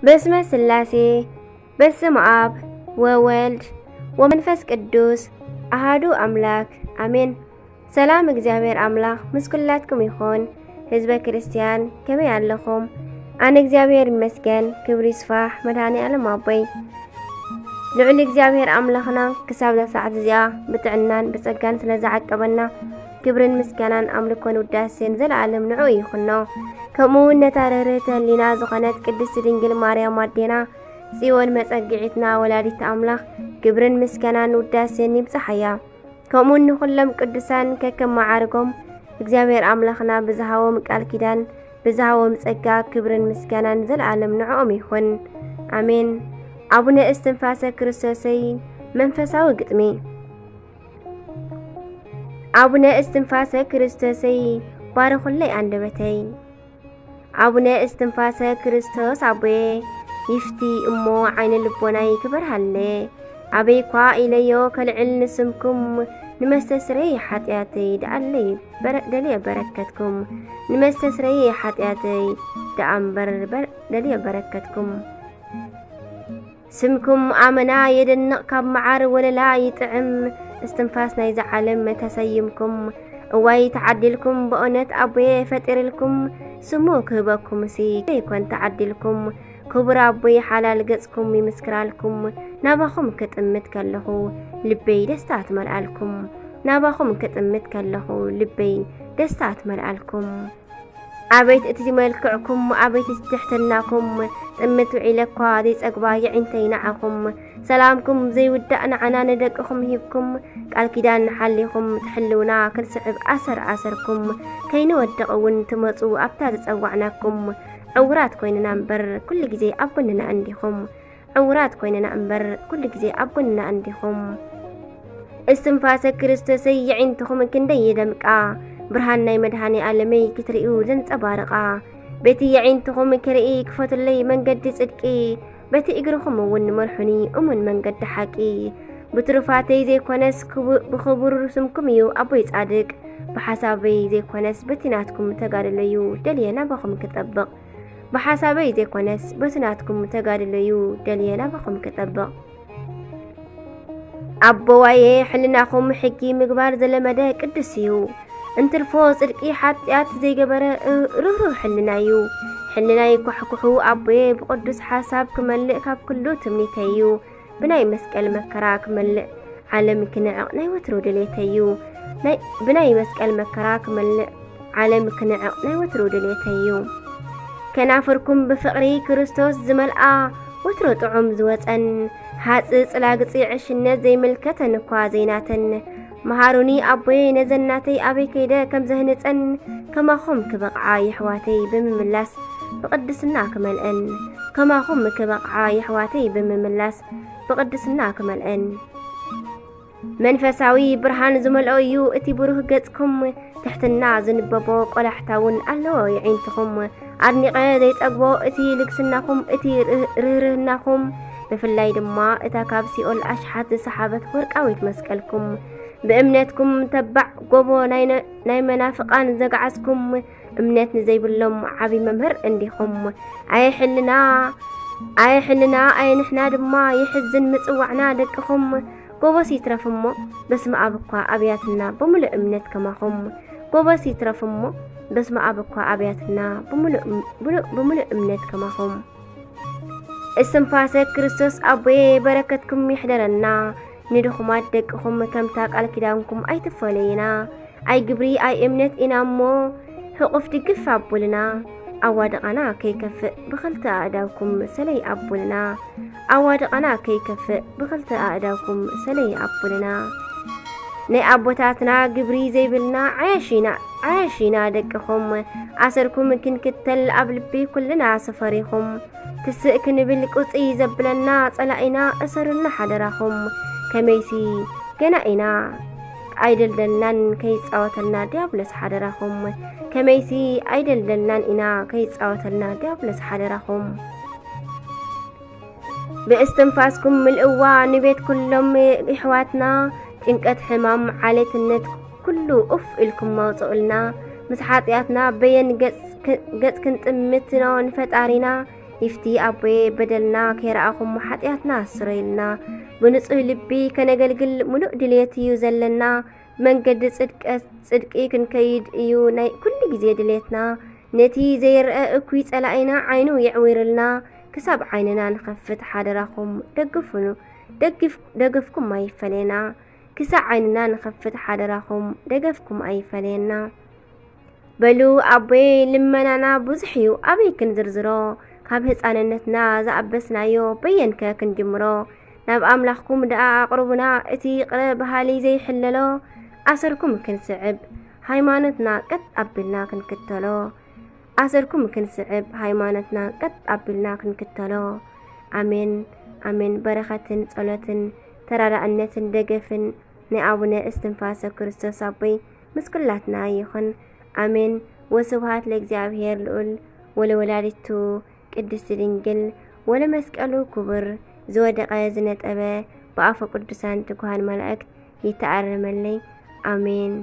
በስመ ስላሴ፣ በስመ ኣብ ወወልድ ወመንፈስ ቅዱስ ኣሃዱ ኣምላክ ኣሜን። ሰላም እግዚኣብሔር ኣምላኽ ምስ ኩላትኩም ይኹን። ህዝበ ክርስትያን ከመይ ኣለኹም? ኣነ እግዚኣብሔር ይመስገን፣ ክብሪ ይስፋሕ መድኃኔ ዓለም ኣቦይ። ልዑል እግዚኣብሔር ኣምላኽና ክሳብ እዛ ሰዓት እዚኣ ብጥዕናን ብጸጋን ስለ ዝዓቀበና ክብርን ምስጋናን ኣምልኮን ውዳሴን ዘለዓለም ንዕኡ ይኹኖ። ከምኡ እውን ነታ ርህርህቲ ህሊና ዝኾነት ቅድስቲ ድንግል ማርያም ኣዴና ጽዮን መጸግዒትና ወላዲት ኣምላኽ ክብርን ምስጋናን ውዳሴን ይብጽሓያ። ከምኡውን ንኹሎም ቅዱሳን ከከም መዓርጎም እግዚኣብሔር ኣምላኽና ብዝሃቦም ቃል ኪዳን ብዝሃቦም ጸጋ ክብርን ምስጋናን ዘለዓለም ንዕኦም ይኹን። ኣሜን። ኣቡነ እስትንፋሰ ክርስቶሰይ መንፈሳዊ ግጥሚ። ኣቡነ እስትንፋሰ ክርስቶሰይ ባርኹለይ ኣንደበተይ። ኣቡነ እስትንፋሰ ክርስቶስ ኣቦየ ይፍቲ እሞ ዓይነ ልቦናይ ክበርሃለ። ኣበይ እኳ ኢለዮ ከልዕል ንስምኩም ንመስተስረይ ሓጢኣተይ ደኣለይ በረ-፣ ደልየ በረከትኩም። ንመስተስረይ ሓጢኣተይ ደኣ እምበር በር-፣ ደልየ በረከትኩም። ስምኩም ኣመና የደንቕ ካብ መዓር ወለላ ይጥዕም። እስትንፋስ ናይዛ ዓለም ተሰይምኩም። እዋይ ተዓዲልኩም በእውነት ኣቦየ ፈጢርልኩም። ስሙ ክህበኩም ሲ ከይኮን ተዓዲልኩም። ክቡር ኣቦይ ሓላል ገጽኩም ይምስክራልኩም። ናባኹም ክጥምት ከለኹ ልበይ ደስታ ትመልኣልኩም። ናባኹም ክጥምት ከለኹ ልበይ ደስታ ትመልኣልኩም። ኣቤት እቲ መልክዕኩም፣ ኣቤት እቲ ትሕትናኩም። ጥምት ውዒለ እኳ ዘይጸግባ የዒንተይ ንዓኹም። ሰላምኩም ዘይውዳእ ንዓና ንደቅኹም ሂብኩም። ቃል ኪዳን ሓሊኹም ትሕልውና ክንስዕብ ኣሰር ኣሰርኩም። ከይንወድቕ እውን ትመጹ ኣብታ ዝጸዋዕናኩም። ዕውራት ኮይንና እምበር ኩሉ ግዜ ኣብ ጎንና እንዲኹም። ዕውራት ኮይንና እምበር ኩሉ ግዜ ኣብ ጎንና እንዲኹም። እስትንፋሰ ክርስቶሰይ የዒንትኹም ክንደይ ይደምቃ። ብርሃን ናይ መድኃኔ ዓለመይ ክትርእዩ ዘንጸባርቓ። በቲ የዒንትኹም ክርኢ ክፈቱለይ መንገዲ ጽድቂ። በቲ እግርኹም እውን መርሑኒ እሙን መንገዲ ሓቂ። ብትሩፋተይ ዘይኮነስ ክቡ-፣ ብኽቡር ስምኩም እዩ ኣቦይ ጻድቅ። ብሓሳበይ ዘይኮነስ በቲ ናትኩም ተጋድሎዩ ደልየ ናባኹም ክጠብቕ። ብሓሳበይ ዘይኮነስ በቲ ናትኩም ተጋድሎዩ ደልየ ናባኹም ክጠብቕ። ኣቦዋየ ሕልናኹም ሕጊ ምግባር ዘለመደ ቅዱስ እዩ። እንትርፎ ጽድቂ ሓጢኣት ዘይገበረ እ-፣ ርህሩህ ሕልና እዩ። ሕልናይ ኳሕኩሑ ኣቦየ ብቅዱስ ሓሳብ ክመልእ ካብ ኩሉ ትምኒተይ እዩ። ብናይ መስቀል መከራ ክመልእ ዓለም ክንዕቕ ናይ ወትሩ ድሌተይ እዩ። ናይ-፣ ብናይ መስቀል መከራ ክመልእ ዓለም ክንዕቕ ናይ ወትሩ ድሌተይ እዩ። ከናፍርኩም ብፍቕሪ ክርስቶስ ዝመልኣ ወትሩ ጥዑም ዝወጸን፣ ሃጽ ጽላግጺ ዕሽነት ዘይምልከተን እኳ ዘይናተን። መሃሩኒ ኣቦየ ነዘን ናተይ ኣበይ ከይደ ከም ዘህንጸን፣ ከማኹም ክበቕዓ የሕዋተይ ብምምላስ ብቕድስና ክመልአን። ከማኹም ክበቕዓ የሕዋተይ ብምምላስ ብቕድስና ክመልአን። መንፈሳዊ ብርሃን ዝመልኦ እዩ እቲ ብሩህ ገጽኩም፣ ትሕትና ዝንበቦ ቆላሕታ እውን ኣለዎ የዒንትኹም። ኣድኒቐ ዘይጸግቦ እቲ ልግስናኹም፣ እቲ ርህ-፣ ርህርህናኹም፣ ብፍላይ ድማ እታ ካብ ሲኦል ኣሽሓት ዝሰሓበት ወርቃዊት መስቀልኩም። ብእምነትኩም ተባዕ ጎቦ ናይ ነ-፣ ናይ መናፍቃን ዘግዓዝኩም፣ እምነት ንዘይብሎም ዓቢ መምህር እንዲኹም። ኣየ ሕልና፣ ኣየ ሕልና፣ ኣየ ንሕና ድማ የሕዝን ምጽዋዕና ደቅኹም። ጎቦስ ይትረፍ እሞ በስመ ኣብ እኳ ኣብያትና ብምሉእ እምነት ከማኹም። ጎቦስ ይትረፍ እሞ በስመ ኣብ እኳ ኣብያትና ብምሉእ እም-፣ ብሉ-፣ ብምሉእ እምነት ከማኹም። እስትንፋሰ ክርስቶስ ኣቦየ በረከትኩም ይሕደረና። ንድኹማት ደቅኹም ከምታ ቃል ኪዳንኩም ኣይትፈለዩና። ኣይ ግብሪ ኣይ እምነት ኢና እሞ ሕቑፍ ድግፍ ኣቡልና። ኣዋድቓና ከይከፍእ ብኽልተ ኣእዳውኩም ሰለይ ኣቡልና። ኣዋድቓና ከይከፍእ ብኽልተ ኣእዳውኩም ሰለይ ኣቡልና። ናይ ኣቦታትና ግብሪ ዘይብልና ዓያሽ ኢና፣ ዓያሽ ኢና ደቅኹም። ኣሰርኩም ክንክተል ኣብ ልቢ ኩልና ስፈሪኹም። ትስእ ክንብል ቁጽይ ዘብለና ጸላኢና እሰሩልና ሓደራኹም። ከመይሲ ገና ኢና ኣይደልደልናን ከይጻወተልና ዲያብሎስ ሓደራኹም። ከመይሲ ኣይደልደልናን ኢና ከይጻወተልና ዲያብሎስ ሓደራኹም። ብእስትንፋስኩም ምልእዋ ንቤት ኩሎም የሕዋትና። ጭንቀት፣ ሕማም፣ ዓሌትነት ኩሉ ኡፍ ኢልኩም ኣውፅኡልና። ምስ ሓጢኣትና በየን ገፅ ክ-፣ ገፅ ክንጥምት ንፈጣሪና። ይፍቲ ኣቦየ በደልና ከይረኣኹም ሓጢኣትና ኣስረዩልና። ብንጹህ ልቢ ከነገልግል ምሉእ ድልየት እዩ ዘለና። መንገዲ ጽድቀ-፣ ጽድቂ ክንከይድ እዩ ናይ ኩሉ ግዜ ድልየትና። ነቲ ዘይረአ እኩይ ጸላኢና ዓይኑ የዕዊርልና። ክሳብ ዓይንና ንኸፍት ሓደራኹም ደግፉኑ። ደግፍ-፣ ደገፍኩም ኣይፈለየና። ክሳብ ዓይንና ንኸፍት ሓደራኹም ደገፍኩም ኣይፈለየና። በሉ ኣቦይ፣ ልመናና ብዙሕ እዩ፣ ኣበይ ክንዝርዝሮ? ካብ ህፃንነትና ዝኣበስናዮ በየንከ ክንጅምሮ? ናብ ኣምላኽኩም ደኣ ኣቕርቡና፣ እቲ ይቕረ በሃሊ ዘይሕለሎ። ኣሰርኩም ክንስዕብ፣ ሃይማኖትና ቀጥ ኣቢልና ክንክተሎ። ኣሰርኩም ክንስዕብ፣ ሃይማኖትና ቀጥ ኣቢልና ክንክተሎ። ኣሜን፣ ኣሜን። በረኸትን ጸሎትን ተራዳእነትን ደገፍን ናይ ኣቡነ እስትንፋሰ ክርስቶስ ኣቦይ ምስ ኩላትና ይኹን። ኣሜን። ወስብሃት ለእግዚኣብሔር ልዑል ወለወላዲቱ ቅድስት ድንግል ወለመስቀሉ ክቡር። ዝወደቐ ዝነጠበ ብኣፈ ቅዱሳን ትጉሃን መላእክት ይተኣረመለይ። ኣሜን።